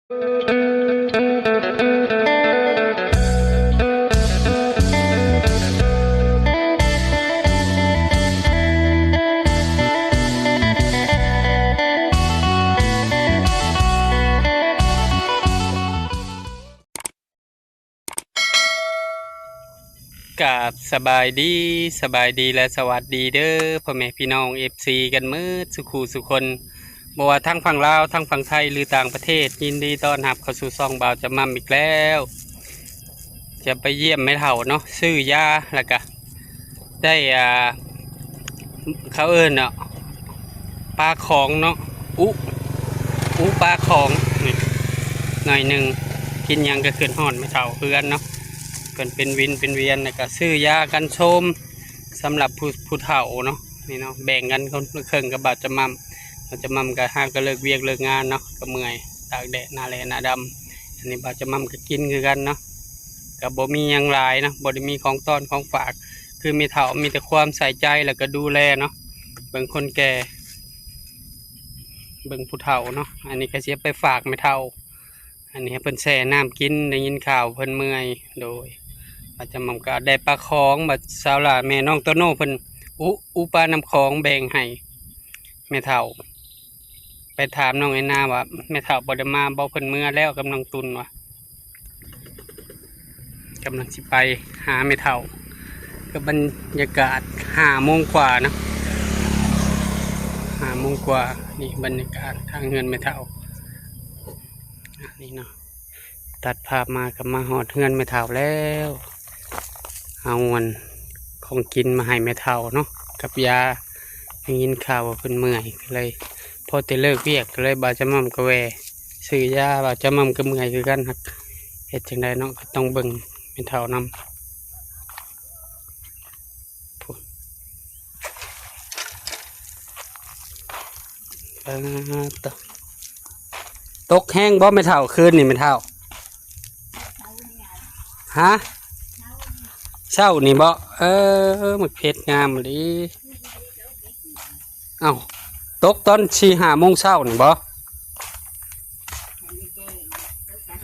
ກາບສະບາຍດີ, ສະບາຍດີ ແລະ ສະຫວັດດີເດີ ພໍ່ແມ່ພີ່ນ້ອງ ເອັຟຊີ ກັນໝົດສູ່ຄູ່ສູ່ຄົນ, ບໍ່ວ່າທັງຝັ່ງລາວ, ທັງຝັ່ງໄທ ຫຼື ຕ່າງປະເທດ, ຍິນດີຕ້ອນຮັບເຂົ້າສູ່ຊ່ອງບ່າວຈຳມ່ຳອີກແລ້ວ. ຈະໄປຢ້ຽມແມ່ເຖົ້າເນາະ, ຊື້ຢາ ແລ້ວກະໄດ້ ອ່າ ເຂົາເອີ້ນເນາະ ປາຂອງເນາະ ອຸ ອຸປາຂອງ ນີ້ໜ້ອຍໜຶ່ງ. ກິນຫຍັງກະຄຶດຮອດແມ່ເຖົ້າເຮືອນເນາະ, ເພິ່ນເປັນວິນເປັນວຽນ, ແລ້ວກະຊື້ຢາກັນໂຊມສຳລັບຜູ້ ຜູ້ເຖົ້າເນາະ. ນີ້ເນາະ ແບ່ງກັນຄົນລະເຄິ່ງກັບບ່າວຈຳມ່ຳ. ບ່າວຈຳມ່ຳກະຫາກະເລີກວຽກເລີກງານເນາະ, ກະເມື່ອຍ ຕາກແດດໜ້າແລ້ງໜ້າດຳ. ອັນນີ້ບ່າວຈຳມ່ຳກະກິນຄືກັນເນາະ, ກະບໍ່ມີຫຍັງຫຼາຍເນາະ, ບໍ່ໄດ້ມີຂອງຕ້ອນຂອງຝາກ. ຄືແມ່ເຖົ້າມີແຕ່ຄວາມໃສ່ໃຈ ແລ້ວກະດູແລເນາະ, ເບິ່ງຄົນແກ່ ເບິ່ງຜູ້ເຖົ້າເນາະ. ອັນນີ້ກະຊິເອົາໄປຝາກແມ່ເຖົ້າ, ອັນນີ້ໃຫ້ເພິ່ນແຊ່ນ້ຳກິນ. ໄດ້ຍິນຂ່າວເພິ່ນເມື່ອຍ. ໂດຍ ອາດຈະໝ່ຳກະໄດ້ປາຂອງ. ບາດສາວຫຼ້າແມ່ນ້ອງໂຕໂນ່ເພິ່ນ ອຸ ອຸປານ້ຳຂອງແບ່ງໃຫ້ແມ່ເຖົ້າ. ໄປຖາມນ້ອງແອນນາວ່າແມ່ເຖົ້າບໍ່ໄດ້ມາບໍ່, ເພິ່ນເມືອແລ້ວກັບນ້ອງຕຸນວ່າ. ກຳລັງຊິໄປຫາແມ່ເຖົ້າ ກັບບັນຍາກາດຫ້າໂມງກວ່າເນາະ, ຫ້າໂມງກວ່າ. ນີ້ບັນຍາກາດທາງເຮືອນແມ່ເຖົ້າ ນີ້ເນາະ. ຕັດພາບມາກະມາຮອດເຮືອນແມ່ເຖົ້າແລ້ວ. ເອົາອັນຂອງກິນມາໃຫ້ແມ່ເຖົ້າເນາະ ກັບຢາ. ໄດ້ຍິນຂ່າວວ່າເພິ່ນເມື່ອຍ ກະເລີຍ ພໍແຕ່ເລີກວຽກ ກະເລີຍບ່າວຈຳມ່ຳກະແວ່ຊື້ຢາ. ບ່າວຈຳມ່ຳກະເມື່ອຍຄືກັນ, ຫາກເຮັດຈັ່ງໃດເນາະ ກະຕ້ອງເບິ່ງແມ່ເຖົ້ານຳ. ພຸ້ນ ປາດໂທ້ ຕົກແຮງບໍ່ແມ່ເຖົ້າ ຄືນນີ້ແມ່ເຖົ້າ? ຮະ? ເຊົ້ານີ້ບໍ່? ເອີ ໝາກເຜັດງາມອີ່ຫຼີ. ເອົ້າ ຕົກຕອນສີ່ຫ້າໂມງເຊົ້ານີ້ບໍ່?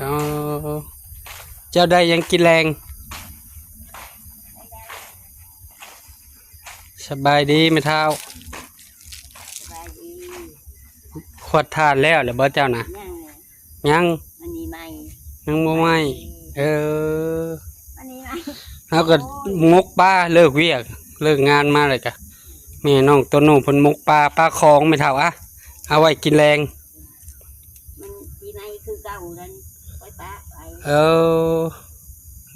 ອໍ ເຈົ້າໄດ້ຫຍັງກິນແລງ? ສະບາຍດີແມ່ເຖົ້າ. ສະບາຍດີ. ຂວດຖ່ານແລ້ວແລ້ວບໍ່ເຈົ້ານະ? ຍັງ ຍັງ ມັນມີໃໝ່ ຍັງບໍ່ໃໝ່. ເອີ ມັນມີໃໝ່ ເຮົາກະ ໂອ້ຍ ໝົກປາ ເລີກວຽກເລີກງານມາແລ້ວກະ ແມ່ນ້ອງໂຕໂນ່ເພິ່ນໝົກປາ ປາຂອງແມ່ເຖົ້າ. ອະ ເອົາໄວ້ກິນແລງ. ມັນຊິໃໝ່ຄືເກົ່ານັ້ນ ຂ້ອຍປະໄວ້. ເອີ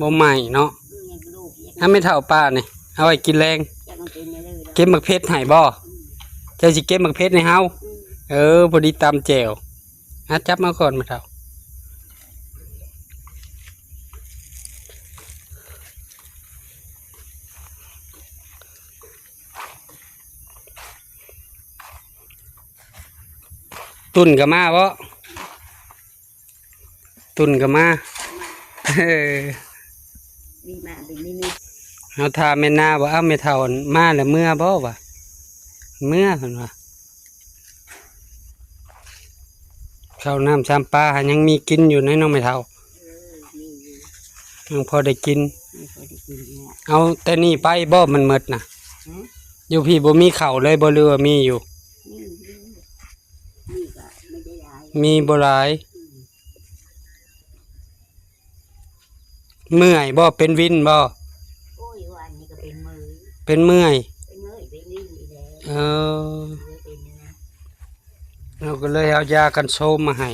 ບໍ່ໃໝ່ເນາະ. ອືມ ຍັງລູກ ອະ ແມ່ເຖົ້າປານີ້ ເອົາໄວ້ກິນແລງ. ຈັກມັນເປັນແນວໃດດອກ. ເກັບໝາກເຜັດໃຫ້ບໍ່? ອືມ ເຈົ້າຊິເກັບໝາກເຜັດໃຫ້ເຮົາ? ອືມ ເອີ ພໍດີຕຳແຈ່ວ. ອະ ຈັບມາກ່ອນແມ່ເຖົ້າ. ຕຸ່ນກະມາບໍ່? ຕຸ່ນກະມາ. ເອີ ມີມາເປັນນິມິດ. ເຮົາຖາມແມ່ນາວ່າ ເອົ້າ ແມ່ເຖົ້າມາແລ້ວເມືອບໍ່ວະ? ເມືອ ເພິ່ນວ່າ. ເຂົ້ານ້ຳຊຳປາຫາຍັງມີກິນຢູ່ໃນ ນ້ອງແມ່ເຖົ້າ. ເອີ ມີຢູ່ ຍັງພໍໄດ້ກິນ. ຍັງພໍໄດ້ກິນແລ້ວ. ເອົາແຕ່ນີ້ໄປບໍ່ມັນໝົດນະ? ຫື? ຢູ່ພີ້ບໍ່ມີເຂົ້າເລີຍບໍ່ ຫຼືວ່າມີຢູ່? ມີຢູ່ ມີກະບໍ່ໄດ້ຫຼາຍ ມີບໍ່ຫຼາຍ. ອືມ ເມື່ອຍບໍ່? ເປັນວິນບໍ່? ໂອ້ຍ ວານນີ້ກະເປັນເມື່ອຍ ເປັນເມື່ອຍ ເປັນວິນອີກແລ້ວ. ເອີ ເປັນແນວນັ້ນ ເຮົາກະເລີຍເອົາຢາກັນໂຊມມາໃຫ້.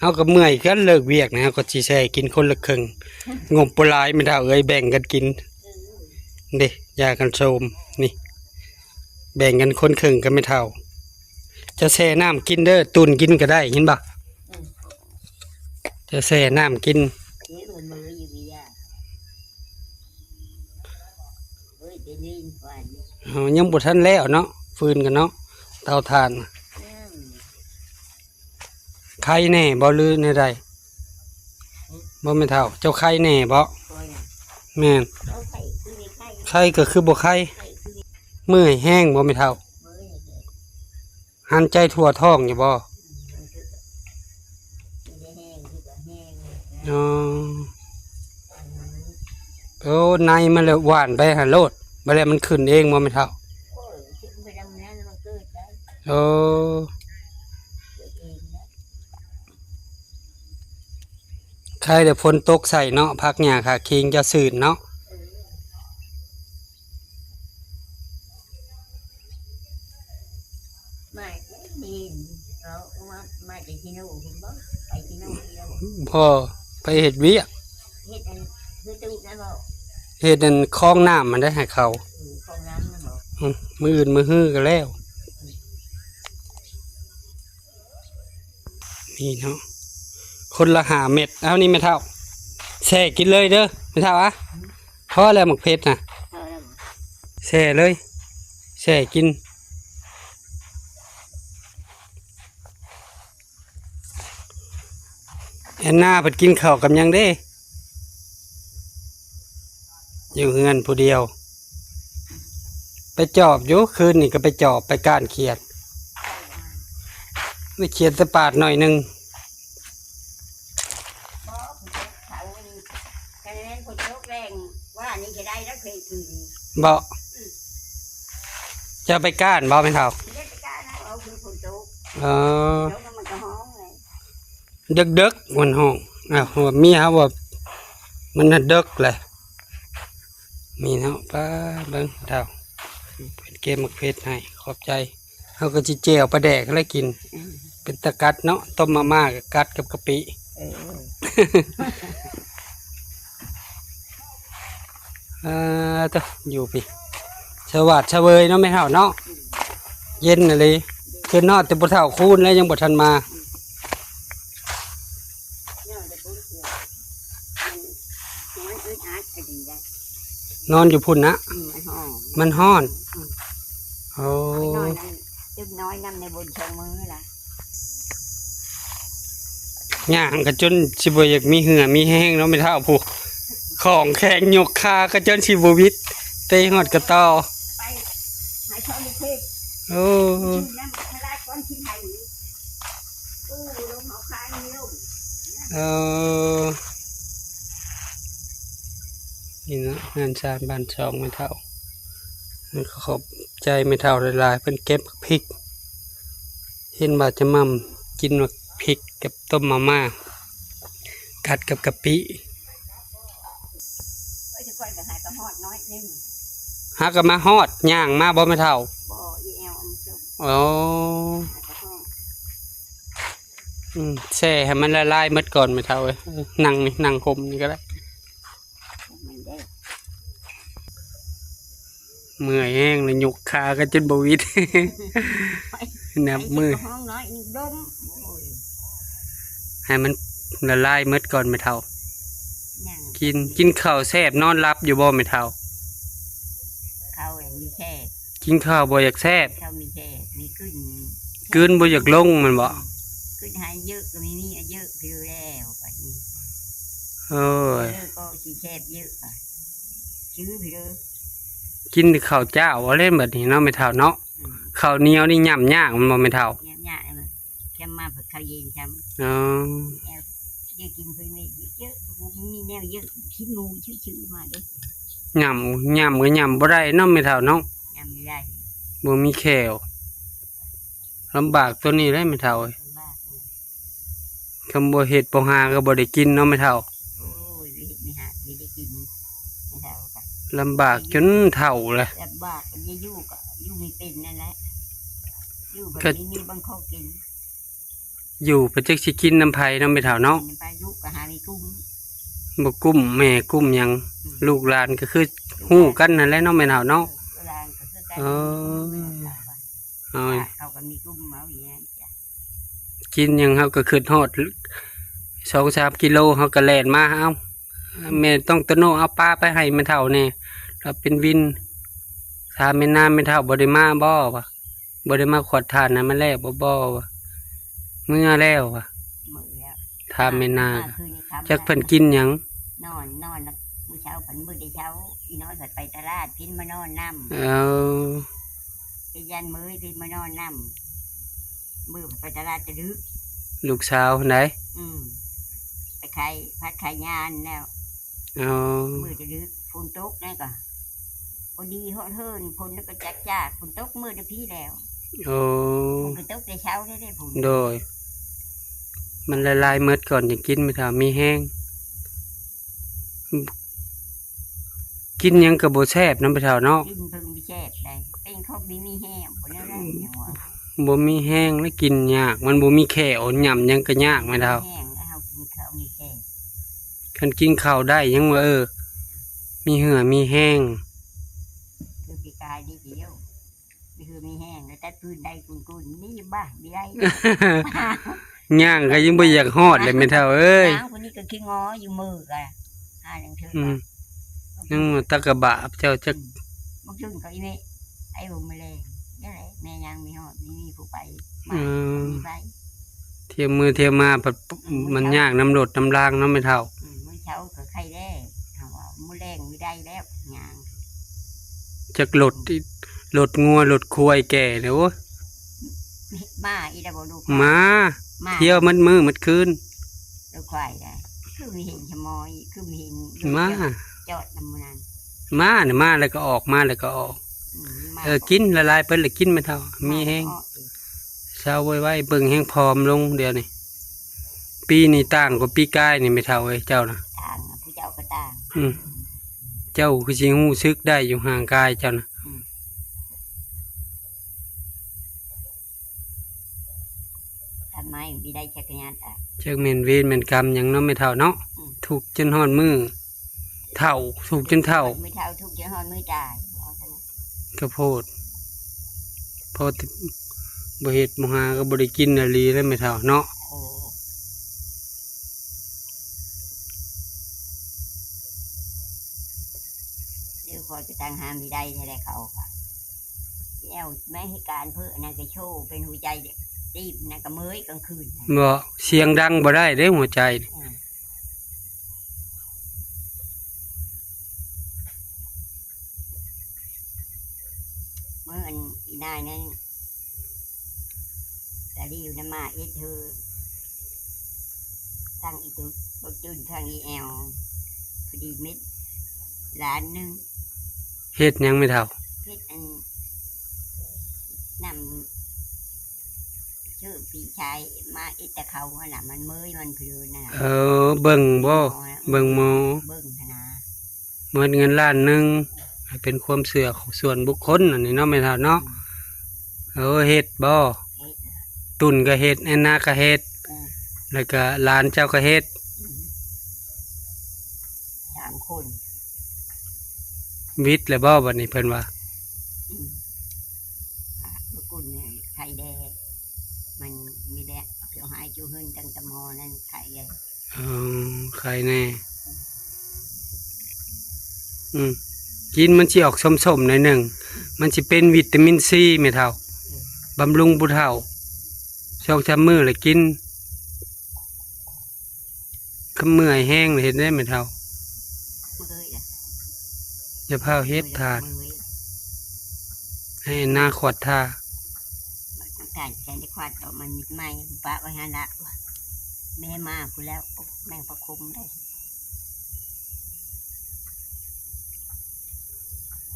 ເຮົາກະເມື່ອຍຄືກັນ ເລີກວຽກນະ ເຮົາກະຊິແຊ່ກິນຄົນລະເຄິ່ງ. ງົບບໍ່ຫຼາຍແມ່ເຖົ້າເອີຍ ແບ່ງກັນກິນ. ເອີ ເດ້ ຢາກັນໂຊມນີ້ ແບ່ງກັນຄົນເຄິ່ງກັບແມ່ເຖົ້າ. ຈະແຊ່ນ້ຳກິນເດີ ຕຸ່ນກິນກະໄດ້ ເຫັນບໍ່? ອືມ ຈະແຊ່ນ້ຳກິນ. ເອີ ຍັງບໍ່ທັນແລ້ວເນາະ ຟືນກະເນາະ ເຕົາຖ່ານ. ອືມ ໄຄແນ່ບໍ່ ຫຼືແນວໃດ? ບໍ່ແມ່ນເຖົ້າ ເຈົ້າໄຄແນ່ບໍ່? ແມ່ນ ໄຄກະຄືບໍ່ໄຄ. ເມື່ອຍແຮງບໍ່ແມ່ເຖົ້າ? ຫັນໃຈທົ່ວທ້ອງຢູ່ບໍ່? ແຫ້ງຄືກໍແຫ້ງ ອໍ ອັນ ໂອ້ ໃນມັນແລ້ວຫວ່ານໄປຫັ້ນໂລດ ບາດແລ້ວມັນຂຶ້ນເອງບໍ່ແມ່ເຖົ້າ? ໂອ້ຍ ຂຶ້ນໄປນຳນັ້ນ ມັນເກີດໄດ້ ໂອ້ ເກີດເອງນະ ໄຄແຕ່ຝົນຕົກໃສ່ເນາະ ຜັກຫຍ້າຂາຄີງເຈົ້າຊື່ນເນາະ ເອີ. ມາແຕ່ນີ້ ເອົາມາ ມາແຕ່ທີ່ໂນພຸ້ນບໍ? ໄປທີ່ໂນດຽວບໍ? ບໍ່ ໄປເຮັດວຽກ ເຮັດອັນຄືຕູ້ນັ້ນບໍ? ເຮັດອັນຄອງນ້ຳຫັ້ນໄດ໋ໃຫ້ເຂົາ ເອີ ຄອງນ້ຳນັ້ນບໍ? ອືມ ມື້ອື່ນມື້ຮືກໍແລ້ວ ນີ້ເນາະ ຄົນລະຫ້າເມັດ ເອົານີ້ແມ່ເຖົ້າ ແຊ່ກິນເລີຍເດີແມ່ເຖົ້າອະ ພໍແລ້ວໝາກເຜັດນະ ພໍແລ້ວ ແຊ່ເລີຍ ແຊ່ກິນ ແອນນາເພິ່ນກິນເຂົ້າກັບຫຍັງເດ້? ຢູ່ເຮືອນຜູ້ດຽວ ໄປຈອບຢູ່ ຄືນນີ້ກໍໄປຈອບ ໄປກ້ານຂຽດ ໄປຂຽດແຕ່ປາດໜ້ອຍໜຶ່ງ ບໍ່ ຝົນຕົກເຂົານີ້ ຄັນແມ່ນຝົນຕົກແລງວ່ານີ້ຈະໄດ້ແລ້ວເພຄືນີ້ ບໍ່ ອືມ ເຈົ້າໄປກ້ານບໍ່ແມ່ເຖົ້າ? ບໍ່ໄດ້ໄປກ້ານນະ ເອົາຄືຝົນຕົກ ເອີ ຕົກແລ້ວມັນກໍຮ້ອງແຫຼະ ເດິກໆ ມັນຮ້ອງ ອ້າວ ເມຍເຮົາວ່າມັນເດິກແຫຼະ ນີ້ເນາະ ປ້າ ເບິ່ງເຖົ້າ ເພິ່ນເກັບໝາກເຜັດໃຫ້ ຂອບໃຈ ເຮົາກໍຊິແຈ່ວປາແດກແລ້ວກິນ ອືມ ເປັນຕາກັດເນາະ ຕົ້ມມາມ່າກໍກັດກັບກະປິ ເອີ ອ່າ ໂທ້ ຢູ່ພີ້ ສະຫວາດສະເຫວີຍເນາະແມ່ເຖົ້າເນາະ ເຢັນອີ່ຫຼີ ຂຶ້ນຮອດແຕ່ຜູ້ເຖົ້າຄູນແລ້ວຍັງບໍ່ທັນມາ ນອນຢູ່ພຸ້ນນະ ອືມ ມັນຮ້ອນ ມັນຮ້ອນ ອືມ ໂອ້ ໄປນອນນັ້ນ ຕຶກນ້ອຍນຳໃນບົນສອງມື້ລະ ຍ່າງກໍຈົນຊິບໍ່ຢາກມີເຫື່ອມີແຮງເນາະແມ່ເຖົ້າຜູ້ ຂອງແຂງຍົກຄາກໍຈົນຊິບໍ່ຫວິດ ເຕະຮອດກະຕໍ ໄປຫາຊ່ອງເພດ ໂອ້ ນ້ຳທະລາຍກ້ອນຂີ້ໄຫ ໂອ້ ລົງເອົາຄາຍມີລົງ ເອີ ນີ້ເນາະ ເຮືອນຊານບ້ານຊ່ອງແມ່ເຖົ້າ ຂອບໃຈແມ່ເຖົ້າຫຼາຍໆ ເພິ່ນເກັບໝາກພິກ ເຫັນວ່າຈະໝ່ຳກິນໝາກພິກກັບຕົ້ມມາມ່າ ກັດກັບກະປິ ເອີຍ ຂ້ອຍກໍຫາກໍຮອດໜ້ອຍໜຶ່ງ ຫາກໍມາຮອດ ຍ່າງມາບໍ່ແມ່ເຖົ້າ? ບໍ່ ອີແອວອຳຊົມ ອໍ ຫາກໍຮອດ ອືມ ແຊ່ໃຫ້ມັນລະລາຍໝົດກ່ອນແມ່ເຖົ້າເອີຍ ເອີ ນັ່ງນີ້ ນັ່ງຫົ່ມນີ້ກໍໄດ້ ມັນເດ້ ເມື່ອຍແຮງລະ ຍົກຄາກໍຈົນບໍ່ຫວິດ ນັບມື້ ໃຫ້ມັນລະລາຍໝົດກ່ອນແມ່ເຖົ້າ ກິນ ກິນເຂົ້າແຊບ ນອນຫຼັບຢູ່ບໍ່ແມ່ເຖົ້າ? ເຂົ້າມີແຊບ ກິນເຂົ້າບໍ່ຢາກແຊບ ເຂົ້າມີແຊບ ມີກຶນ ກືນບໍ່ຢາກລົງແມ່ນບໍ່? ກືນໃຫ້ເຢີກກໍມີ ມີເຢີກຄືແລ້ວບັດນີ້ ໂອ້ຍ ເອີ ກໍຊິແຊບເຢີກ ຈື່ພີ່ເດີ ກິນແຕ່ເຂົ້າຈ້າວເອົາແລ້ວບັດນີ້ເນາະແມ່ເຖົ້າເນາະ ອືມ ເຂົ້າໜຽວນີ້ຫຍ້ຳຍາກແມ່ນບໍ່ແມ່ເຖົ້າ? ຫຍ້ຳຍາກ ແຄ່ມາເຂົ້າເຢັນຊ້ຳ ອໍ ແລ້ວໄດ້ກິນເພິ່ນໄວ້ເຢີກ ບໍ່ມີແນວເຢີກ ກິນໝູຊື່ໆມາເດ້ ຫຍ້ຳ ຫຍ້ຳກໍຫຍ້ຳບໍ່ໄດ້ເນາະແມ່ເຖົ້າເນາະ ຫຍ້ຳບໍ່ໄດ້ ບໍ່ມີແຂ້ວ ລຳບາກໂຕນີ້ແຫຼະແມ່ເຖົ້າເອີຍ ລຳບາກ ຄັນບໍ່ເຮັດບໍ່ຫາກໍບໍ່ໄດ້ກິນເນາະແມ່ເຖົ້າ ໂອ້ຍ ບໍ່ເຮັດບໍ່ຫາຊິໄດ້ກິນ ແມ່ເຖົ້າກໍລຳບາກຈົນເຖົ້າແຫຼະ ລຳບາກ ຢູ່ກໍຢູ່ບໍ່ເປັນນັ້ນແຫຼະ ຢູ່ກໍບໍ່ມີບັງຂໍກິນ ຢູ່ໄປຈັກຊິກິນນຳໃຜເນາະແມ່ເຖົ້າເນາະ ກິນນຳໃຜ ລູກກໍຫາມີກຸ້ມ ບໍ່ກຸ້ມແມ່ກຸ້ມຫຍັງ ອືມ ລູກຫຼານກໍຄືຮູ້ກັນຫັ້ນແຫຼະເນາະແມ່ເຖົ້າເນາະ ເອີ ເອີ ເຂົາກໍມີກຸ້ມເອົາອີຫຍັງ ກິນຫຍັງເຮົາກໍຄິດຮອດ ສອງສາມກິໂລເຮົາກໍແລ່ນມາ ເອົາ ແມ່ຕ້ອງໂຕໂນເອົາປາໄປໃຫ້ແມ່ເຖົ້າແດ່ ລາວເປັນວິນ ຖາມແມ່ນາ ແມ່ເຖົ້າບໍ່ໄດ້ມາບໍ່ ວ່າ ບໍ່ໄດ້ມາຂວດຖ່ານໃຫ້ມັນແລ້ວບໍ່ ບໍ່ ວ່າ ເມືອແລ້ວ ວ່າ ເມືອແລ້ວ ຖາມແມ່ນາ ມາຄືນຄ່ຳ ຈັກເພິ່ນກິນຫຍັງ ນອນ ນອນ ມື້ເຊົ້າເພິ່ນມື້ແຕ່ເຊົ້າ ອີນ້ອຍເພິ່ນໄປຕະຫຼາດ ພິນມານອນນຳ ເອີ ໄປຢ້ານເມີຍພິນມານອນນຳ ມື້ໄປຕະຫຼາດແຕ່ດຶກ ລູກສາວຫັ້ນໃດ? ອືມ ໄປຂາຍຜັກຂາຍຫຍ້າແລ້ວ. ອໍ ມື້ດະດຶກຝົນຕົກແລ້ວກໍ ພໍດີຮອດເຮືອນ ຝົນກໍຈັກຈາກ ຝົນຕົກມື້ດະພີແລ້ວ. ໂອ້ ຝົນກໍຕົກແຕ່ເຊົ້າເດ້ ເດ້ ຝົນ. ໂດຍ ມັນລະລາຍໝົດກ່ອນຈັ່ງກິນ ແມ່ເຖົ້າ ມີແຮງ. ກິນຫຍັງກໍບໍ່ແຊບນຳ ແມ່ເຖົ້າເນາະ. ກິນເພິ່ງມີແຊບໄດ໋ ເປັນຄົນບໍ່ມີແຮງ ບໍ່ແນວໃດຫຍັງວ່າ ບໍ່ມີແຮງ ແລະກິນຍາກ ມັນບໍ່ມີແຂ້ວ ຫຍ້ຳຫຍັງກໍຍາກ ແມ່ເຖົ້າ. ແຮງແລ້ວເຮົາກິນເຂົ້າມີແຮງ ຄັນກິນເຂົ້າໄດ້ຍັງວ່າ ເອີ ມີເຫື່ອມີແຮງ. ຄືປີກາຍນີ້ດຽວ ມີເຫື່ອມີແຮງ ແລ້ວແຕ່ພື້ນໄດ້ກຸນໆ ນີ້ບ້າ ບໍ່ໄດ້ ຍ່າງກໍຍັງບໍ່ຢາກຮອດເລີຍ ແມ່ເຖົ້າເອີຍ. ນາງຄົນນີ້ກໍຂີ້ງໍຢູ່ ມື້ກໍຫາແລ້ວເທື່ອ ອືມ ຍັງວ່າຕາກະບາບເຈົ້າຈັກ ອືມ ບາງເທື່ອກໍອີແມ່ ໄອ້ບໍ່ມາແລງ ນີ້ແຫຼະ ແມ່ຍ່າງມີຮອດ ມີ ມີຜູ້ໄປ ມາ ອືມ ມີໄປ ທ່ຽວມື້ທ່ຽວມາ ອືມ ມັນຍາກນຳລົດນຳລາງເນາະ ແມ່ເຖົ້າ. ອືມ ມື້ເຊົ້າກໍໄຄແດ່ ເຮົາວ່າມື້ແລງບໍ່ໄດ້ແລ້ວ ຍ່າງ ຈັກລົດ ລົດງົວລົດຄວາຍແກ່ເດ້ ໂອ້ຍ ມາອີກແລ້ວບໍ່ລູກ? ມາ ມາ ທ່ຽວໝົດມື້ໝົດຄືນ ລົດຄວາຍໄດ໋ ຄືມີເຫັນຊະມອຍ ຄືມີເຫັນ ມາ ຈອດນຳມື້ນັ້ນ ມານະ ມາແລ້ວກໍອອກ ມາແລ້ວກໍອອກ. ອືມ ມາ ເອີ ກິນຫຼາຍໆ ເພິ່ນລະກິນ ແມ່ເຖົ້າ ມີແຮງ ເຊົາໄວໆ ເບິ່ງແຮງຜອມລົງດຽວນີ້. ປີນີ້ຕ່າງກວ່າປີກາຍນີ້ ແມ່ເຖົ້າເອີຍ ເຈົ້ານະ ຕ່າງ ຜູ້ເຈົ້າກໍຕ່າງ. ອືມ ເຈົ້າຄືຊິຮູ້ສຶກໄດ້ຢູ່ ຮ່າງກາຍເຈົ້ານະ. ອືມ ທຳໄມບໍ່ໄດ້ຈັກກະຍານຕາຍ ຈັກແມ່ນເວນແມ່ນກຳຫຍັງເນາະ ແມ່ເຖົ້າເນາະ. ອືມ ທຸກຈົນຮອດມື້ເຖົ້າ ທຸກຈົນເຖົ້າ ມື້ເຖົ້າທຸກຈົນຮອດມື້ຕາຍ ວ່າຊັ້ນ. ກະໂພດ ພໍແຕ່ບໍ່ເຮັດບໍ່ຫາກໍບໍ່ໄດ້ກິນອີ່ຫຼີແຫຼະ ແມ່ເຖົ້າເນາະ. ໂອ້ ດຽວຂ້ອຍກໍຕັ້ງຫາມີໄດ້ແທ້ແຫຼະ ເຂົາກໍແລ້ວ ແມ່ເຮັດການເພີ້ນະ ກໍໂຊເປັນຫົວໃຈຕີບນະ ກໍເມີຍກາງຄືນນະ. ບໍ່ ສຽງດັງບໍ່ໄດ້ເດ້ ຫົວໃຈ. ອືມ ມື້ອັນອີນາຍນັ້ນ ຕາຫຼິວນຳມາເອັດເຮີ ທັງອີຕຸ ບັກຕຸນ ທັງອີແອວ ພໍດີເມັດລ້ານໜຶ່ງ. ເຮັດຫຍັງແມ່ເຖົ້າ? ເຮັດອັນ ນຳ ຊື່ພີ່ຊາຍມາເອັດແຕ່ເຂົາຫັ້ນນະ ມັນເມີຍມັນຜູ້ນະ. ເອີ ເບິ່ງບໍ່? ເບິ່ງໝໍ ເບິ່ງຫັ້ນນະ. ໝົດເງິນລ້ານໜຶ່ງ ເປັນຄວາມເຊື່ອຂອງສ່ວນບຸກຄົນອັນນີ້ເນາະ ແມ່ເຖົ້າເນາະ. ອືມ ເອີ ເຮັດບໍ່? ເຮັດ ຕຸນກໍເຮັດ ແອນນາກໍເຮັດ. ອືມ ແລ້ວກໍຫຼານເຈົ້າກໍເຮັດ. ອືມ ສາມຄົນ. ວິດແລ້ວບໍ່ບັດນີ້ ເພິ່ນວ່າ? ອືມ ອາ ເມື່ອກ່ອນນີ້ໄຄແດ່ ມັນມີແດດ ເຂົາໃຫ້ຈຸເຮືອນຕັ້ງແຕ່ໝໍນັ້ນໄຄແດ່. ອໍ ໄຄແດ່. ອືມ ກິນມັນຊິອອກສົ້ມໆໜ້ອຍໜຶ່ງ ມັນຊິເປັນວິຕາມິນຊີ ແມ່ເຖົ້າ. ອືມ ບຳລຸງຜູ້ເຖົ້າ ສອງສາມມື້ລະກິນ. ຄັນເມື່ອຍແຮງເຮັດໄດ້ແມ່ເຖົ້າ? ເມື່ອຍລະ ຢ່າພ້າວເຮັດທານ ເມື່ອຍ ໃຫ້ນາຂວດທາ. ມັນຕ້ອງການໃຊ້ໄດ້ຂວດເອົາ ມັນມີໄມ້ປະໄວ້ຫັ້ນລະ ແມ່ມາພຸ້ນແລ້ວ. ໂອ້ ແມງປະຄົມເດ້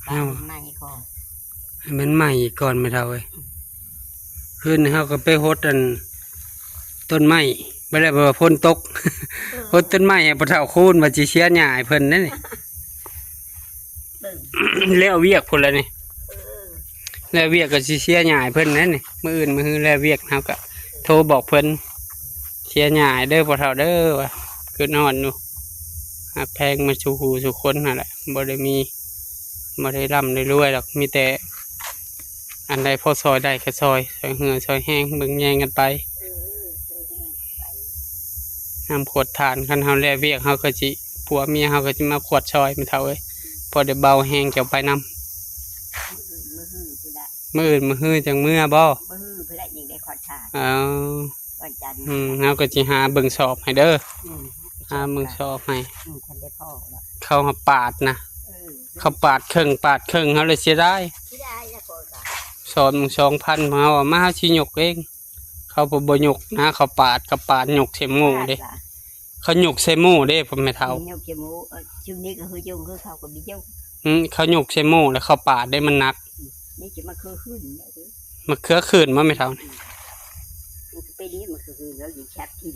ປະ ເອົາ ໃໝ່ກ່ອນ ໃຫ້ມັນໃໝ່ກ່ອນແມ່ເຖົ້າເອີຍ. ອືມ ຄືນນີ້ເຮົາກໍໄປຫົດອັນ ຕົ້ນໄມ້ ບໍ່ໄດ້ວ່າຝົນຕົກ ເອີ ຫົດຕົ້ນໄມ້ໃຫ້ພໍ່ເຖົ້າຄູນ ວ່າຊິເສຍຫຍ້າໃຫ້ເພິ່ນເດ້ນີ້. ເບິ່ງ ແລ້ວວຽກພຸ້ນລະນີ້ ເອີ ແລ້ວວຽກກໍຊິເສຍຫຍ້າໃຫ້ເພິ່ນເດ້ນີ້. ມື້ອື່ນມື້ຮືແລ້ວວຽກ ເຮົາກໍໂທບອກເພິ່ນ ເສຍຫຍ້າໃຫ້ເດີພໍ່ເຖົ້າເດີ ວ່າຄຶດຮອດຢູ່. ຮັກແພງມາສູ່ຜູ້ສູ່ຄົນຫັ້ນແຫຼະ ບໍ່ໄດ້ມີ ບໍ່ໄດ້ລ່ຳໄດ້ລວຍດອກ ມີແຕ່ອັນໃດພໍຊ່ອຍໄດ້ກໍຊ່ອຍ ຊ່ອຍເຫື່ອຊ່ອຍແຮງ ເບິ່ງແຍງກັນໄປ. ເອີ ຊ່ອຍແຮງໄປ ຍາມຂວດທານ ຄັນເຮົາແລ້ວວຽກ ເຮົາກໍຊິ ຜົວເມຍເຮົາກໍຊິມາຂວດຊ່ອຍແມ່ເຖົ້າເອີຍ ພໍໄດ້ເບົາແຮງເຈົ້າໄປນຳ. ມື້ອື່ນມື້ຮືພຸ້ນລະ ມື້ອື່ນມື້ຮືຈັ່ງເມືອບໍ່? ມື້ຮືພຸ້ນລະ ຍັງໄດ້ຂວດທານ. ເອົາ ວັນຈັນ ອືມ ເຮົາກໍຊິຫາເບິ່ງສອບໃຫ້ເດີ. ອືມ ຫາເບິ່ງສອບໃຫ້. ອືມ ຄັນໄດ້ພໍລະ ເຂົາຫາປາດນະ. ເອີ ເຂົາປາດເຄິ່ງ ປາດເຄິ່ງ ເຮົາເລີຍເສຍດາຍ ເສຍດາຍລະ. ສອບໜຶ່ງສອງພັນ ເຮົາເອົາມາ ເຮົາຊິຍົກເອງ. ເຂ ຂົາບໍ່ຍົກນະ ເຂົາປາດ ເຂົາປາດຍົກໃສ່ໝູ່ເດ້ ປາດວ່າ ເຂົາຍົກໃສ່ໝູ່ເດ້ ພໍ່ແມ່ເຖົ້າ ຍົກໃສ່ໝູ່ ເອີ ຊຸມນີ້ກໍຄືຍົກ ຄືເຂົາກໍມີຍົກ ອືມ ເຂົາຍົກໃສ່ໝູ່ແລ້ວເຂົາປາດເດ້ ມັນໜັກ ນີ້ຈະມາຄືຄືນເດ້ ມາເຄືອຄືນບໍ່ແມ່ເຖົ້າ ມັນກໍເປັນນີ້ ມັນຄືຄືນແລ້ວຊິຊັກຖິ້ມ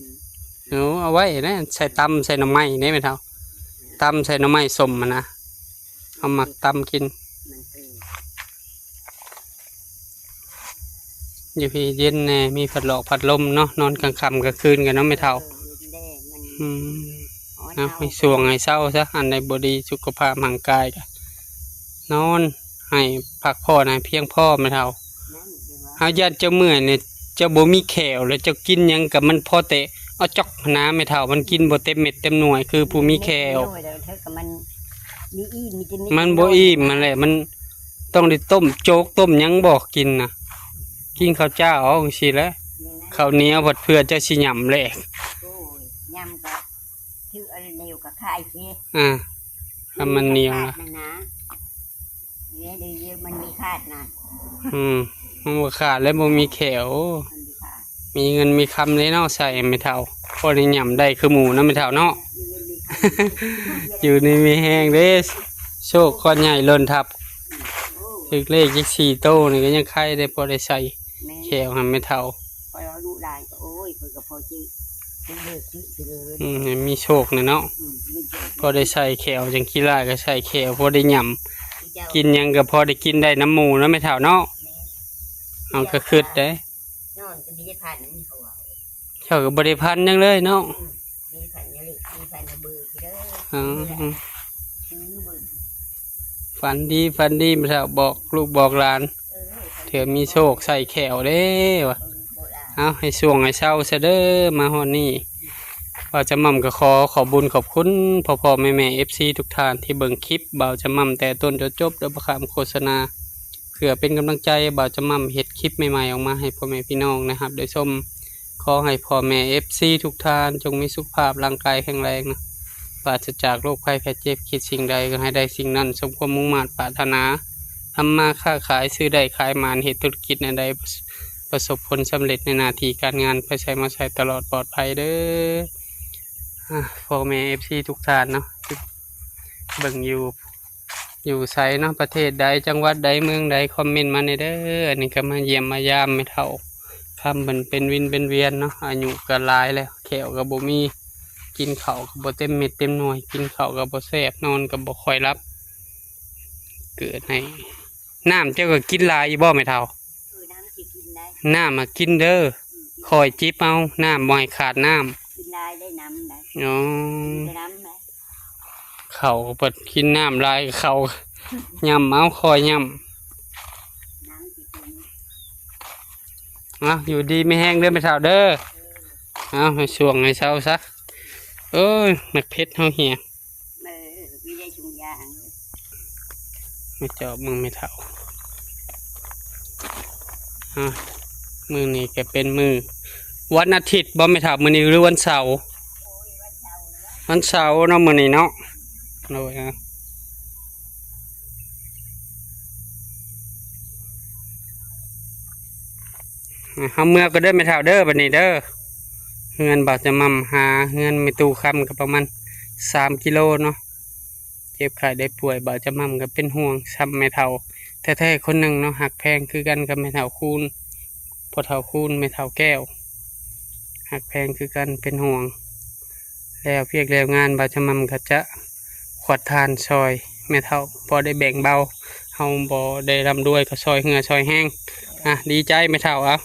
ໂອ້ ເອົາໄວ້ນະ ໃສ່ຕຳໃສ່ໜໍ່ໄມ້ເດ້ແມ່ເຖົ້າ ຕຳໃສ່ໜໍ່ໄມ້ສົ້ມຫັ້ນນະ ເຮົາມັກຕຳກິນ ມັນຄື ຢູ່ພີ້ເຢັນແດ່ ມີພັດຫຼອກພັດລົມເນາະ ນອນກາງຄ່ຳກາງຄືນກັນເນາະແມ່ເຖົ້າ ເອີ ເຢັນແດ່ ມັນ ອືມ ເອົາໃຫ້ຊ່ວງໃຫ້ເຊົາຊະ ອັນໃດບໍ່ດີສຸຂະພາບຮ່າງກາຍກະນອນ ໃຫ້ພັກຜ່ອນໃຫ້ພຽງພໍແມ່ເຖົ້າ ເຮົາຢ້ານເຈົ້າເມື່ອຍນີ້ ເຈົ້າບໍ່ມີແຂ້ວ ແລ້ວເຈົ້າກິນຫຍັງກໍມັນພໍແຕ່ອອດຈອກນະແມ່ເຖົ້າ ມັນກິນບໍ່ເຕັມເມັດເຕັມໜ່ວຍ ຄືຜູ້ມີແຂ້ວ ມັນບໍ່ອີ່ມ ຫັ້ນແຫຼະ ມັນຕ້ອງໄດ້ຕົ້ມໂຈກຕົ້ມຫຍັງບໍ່ກິນນະ ກິນເຂົ້າຈ້າວເອົາຈັ່ງຊີ້ແຫຼະ ເຂົ້າໜຽວພັດເພື່ອເຈົ້າຊິຫຍ້ຳແຫຼະ ໂອ້ຍ ຫຍ້ຳກໍ ຖືເອົາໜຽວກໍຂາຍຊິ ອ່າ ຖ້າມັນໜຽວນະ ມັນນະ ເດ ມັນມີຂາດນະ ອືມ ມັນບໍ່ຂາດແລ້ວ ບໍ່ມີແຂ້ວ ມັນມີຂາດ ມີເງິນມີຄຳເດ້ເນາະ ໃຊ້ແມ່ເຖົ້າ ພໍໄດ້ຫຍ້ຳໄດ້ຄືໝູ່ເນາະແມ່ເຖົ້າເນາະ ມີເງິນມີຄຳ ຢູ່ດີມີແຮງເດ້ ໂຊກກ້ອນໃຫຍ່ຫຼົ່ນທັບ ໂອ້ ຖືກເລກຈັກສີ່ໂຕນີ້ກໍຍັງໄຄເດ້ ພໍໄດ້ໃຊ້ ແມ່ນ ແຂ້ວຫັ້ນແມ່ເຖົ້າ ຂ້ອຍວ່າລູກຫຼານກໍ ໂອ້ຍ ເພິ່ນກໍພໍຊື້ ຊື້ເລີກຊື້ ຊື້ເລີກ ອືມ ໃຫ້ມີໂຊກແດ່ເນາະ ອືມ ມີໂຊກ ພໍໄດ້ໃສ່ແຂ້ວ ຈັ່ງຂີ້ລ້າຍກໍໃສ່ແຂ້ວ ພໍໄດ້ຫຍ້ຳ ເຈົ້າ ກິນຫຍັງກໍພໍໄດ້ກິນໄດ້ນຳໝູ່ເນາະແມ່ເຖົ້າເນາະ ແມ່ນ ເຮົາກໍຄິດເດ້ ນອນກໍມີແຕ່ຝັນ ເຂົາວ່າ ເຈົ້າກໍບໍ່ໄດ້ຝັນຫຍັງເລີຍເນາະ ອືມ ມີຝັນຫຍັງເລີຍ ມີຝັນເບີເດີ ອືມ ຊື້ເບິ່ງ ຝັນດີ ຝັນດີ ແມ່ເຖົ້າບອກລູກບອກຫຼານ ເອີ ຝັນດີ ເທື່ອມີໂຊກໃສ່ແຂ້ວເດ້ວ່າ ເອີ ເອົາໃຫ້ຊ່ວງໃຫ້ເຊົາຊະເດີ ມາຮອດນີ້ ບ່າວຈຳໝ່ຳກໍຂໍຂອບບຸນຂອບຄຸນພໍ່ໆແມ່ໆ ເອັຟຊີ ທຸກທ່ານທີ່ເບິ່ງຄລິບບ່າວຈຳໝ່ຳແຕ່ຕົ້ນຈົນຈົບ ໂດຍບໍ່ຂ້າມໂຄສະນາ ເພື່ອເປັນກຳລັງໃຈບ່າວຈຳໝ່ຳເຮັດຄລິບໃໝ່ໆອອກມາໃຫ້ພໍ່ແມ່ພີ່ນ້ອງໄດ້ຮັບໄດ້ຊົມ. ຂໍໃຫ້ພໍ່ແມ່ ເອັຟຊີ ທຸກທ່ານຈົ່ງມີສຸຂະພາບຮ່າງກາຍແຂງແຮງນະ ປາສະຈາກໂລກໄພໄຂ້ເຈັບ, ຄິດສິ່ງໃດກໍໃຫ້ໄດ້ສິ່ງນັ້ນ ສົມຄວາມມຸ່ງມາດປາດຖະໜາ, ທຳມາຄ້າຂາຍ ຊື້ໄດ້ຂາຍໝານ, ເຮັດທຸລະກິດແນວໃດ ປະສົບຜົນສຳເລັດໃນໜ້າທີ່ການງານ ໄປໃສມາໃສຕະຫຼອດປອດໄພເດີ້. ອາ ພໍ່ແມ່ ເອັຟຊີ ທຸກທ່ານເນາະ ທີ່ເບິ່ງຢູ່ ຢູ່ໃສເນາະ ປະເທດໃດ ຈັງຫວັດໃດ ເມືອງໃດ ຄອມເມັນມາແດ່ເດີ້. ອັນນີ້ກໍມາຢ້ຽມມາຢາມແມ່ເຖົ້າຄຳ ເພິ່ນເປັນວິນເປັນວຽນເນາະ ອາຍຸກໍຫຼາຍແລ້ວ ແຂ້ວກໍບໍ່ມີ ກິນເຂົ້າກໍບໍ່ເຕັມເມັດເຕັມໜ່ວຍ ກິນເຂົ້າກໍບໍ່ແຊບ ນອນກໍບໍ່ຄ່ອຍຫຼັບ ເກີດໃຫ້ ນ້ຳເຈົ້າກໍກິນຫຼາຍຢູ່ບໍ່ແມ່ເຖົ້າ? ເອີ ນ້ຳຊິກິນໄດ້ ນ້ຳມາກິນເດີ້ ອືມ ຄອຍຈິບເອົາ ນ້ຳບໍ່ໃຫ້ຂາດນ້ຳ ກິນຫຼາຍໄດ້ນ້ຳໄດ້ ອໍ ກິນແຕ່ນ້ຳໄດ້ ເຂົ້າກໍເປີດກິນນ້ຳຫຼາຍ ເຂົ້າຫຍ້ຳເອົາ ຄອຍຫຍ້ຳ ນ້ຳຊິກິນ ເອົາ ຢູ່ດີມີແຮງເດີ້ແມ່ເຖົ້າເດີ້ ເອີ ເອົາ ໃຫ້ຊ່ວງໃຫ້ເຊົາຊະ ໂອ້ຍ ໝາກເຜັດເຮົາເຫ່ຍ ເອີ ມີໄດ້ທຸກຢ່າງ ມາຈອບເບິ່ງແມ່ເຖົ້າ ອາ ມື້ນີ້ກໍເປັນມື້ວັນອາທິດບໍ່ແມ່ເຖົ້າ? ມື້ນີ້ຫຼືວັນເສົາ? ໂອ້ຍ ວັນເສົາແລ້ວ ວັນເສົາເນາະ ມື້ນີ້ເນາະ ໂດຍ ອາ ເຮົາເມືອກ່ອນເດີ້ແມ່ເຖົ້າເດີ້ ບັດນີ້ເດີ້ ເຮືອນບ່າວຈຳໝ່ຳຫາເຮືອນແມ່ຕູ້ຄຳກໍປະມານສາມກິໂລເນາະ ເຈັບໄຂ້ໄດ້ປ່ວຍ ບ່າວຈຳໝ່ຳກໍເປັນຫ່ວງສ່ຳແມ່ເຖົ້າແທ້ໆຄົນໜຶ່ງເນາະ ຮັກແພງຄືກັນກັບແມ່ເຖົ້າຄູນ ພໍ່ເຖົ້າຄູນ ແມ່ເຖົ້າແກ້ວ ຮັກແພງຄືກັນ ເປັນຫ່ວງ ແລ້ວວຽກແລ້ວງານ ບ່າວຈຳໝ່ຳກໍຈະຂວດຖ່ານຊ່ອຍແມ່ເຖົ້າ ພໍໄດ້ແບ່ງເບົາ ເຮົາບໍ່ໄດ້ລ່ຳລວຍ ກໍຊ່ອຍເຫື່ອຊ່ອຍແຮງ ອາ ດີໃຈແມ່ເຖົ້າ ເອົາ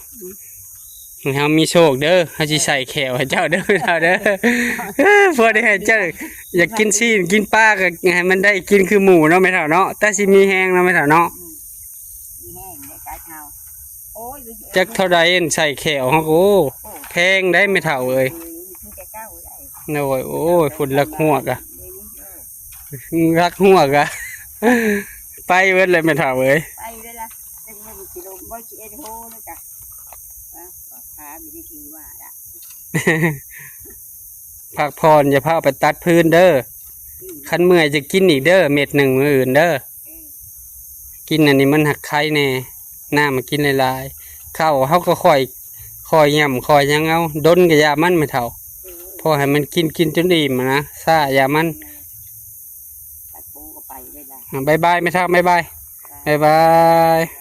ເຮົາມີໂຊກເດີ້ ເຮົາຊິໃສ່ແຂ້ວໃຫ້ເຈົ້າເດີ້ ແມ່ເຖົ້າເດີ້ ພໍໄດ້ໃຫ້ເຈົ້າ ຢາກກິນຊີ້ນກິນປາກໍໃຫ້ມັນໄດ້ກິນຄືໝູ່ເນາະແມ່ເຖົ້າເນາະ ແຕ່ຊິມີແຮງເນາະແມ່ເຖົ້າເນາະ ອືມ ມີແຮງໄດ້ກາເຮົາ ໂອ້ຍ ຈັກເທົ່າໃດ ອັນໃສ່ແຂ້ວເຮົາກໍ ໂອ້ ໂອ້ ແພງໄດ໋ແມ່ເຖົ້າເອີຍ ເອີ ມີແຕ່ເກົ່າໄດ໋ ໂດຍ ໂອ້ຍ ພຸ້ນລັກຮວກອະ ເອີ ລັກຮວກອະ ໄປເບິດແລ້ວແມ່ເຖົ້າເອີຍ ໄປເບິດລະ ຈັກມັນຊິລົງບໍ່ ຊິເອັດໂຮນະກະ ອາ ພາໄປທີ່ວ່າລະ ພັກຜ່ອນ ຢ່າພາໄປຕັດຟືນເດີ້ ອືມ ຄັນເມື່ອຍຈະກິນອີກເດີ້ ເມັດໜຶ່ງມື້ອື່ນເດີ້ ເອີ ກິນອັນນີ້ມັນຫັກໄຄແດ່ ນ້ຳມາກິນຫຼາຍໆ ເຂົ້າເຮົາກໍຂ້ອຍ ຄ່ອຍຫຍ້ຳຄ່ອຍຫຍັງເອົາ ດົນກໍຢ່າມັນແມ່ເຖົ້າ ພໍໃຫ້ມັນກິນ ກິນຈົນອີ່ມຫັ້ນນະ ຊ້າຢ່າມັນ. ໄປປູກໍໄປເລີຍລະ. ອາ ບາຍບາຍແມ່ເຖົ້າ ບາຍບາຍ ບາຍບາຍ.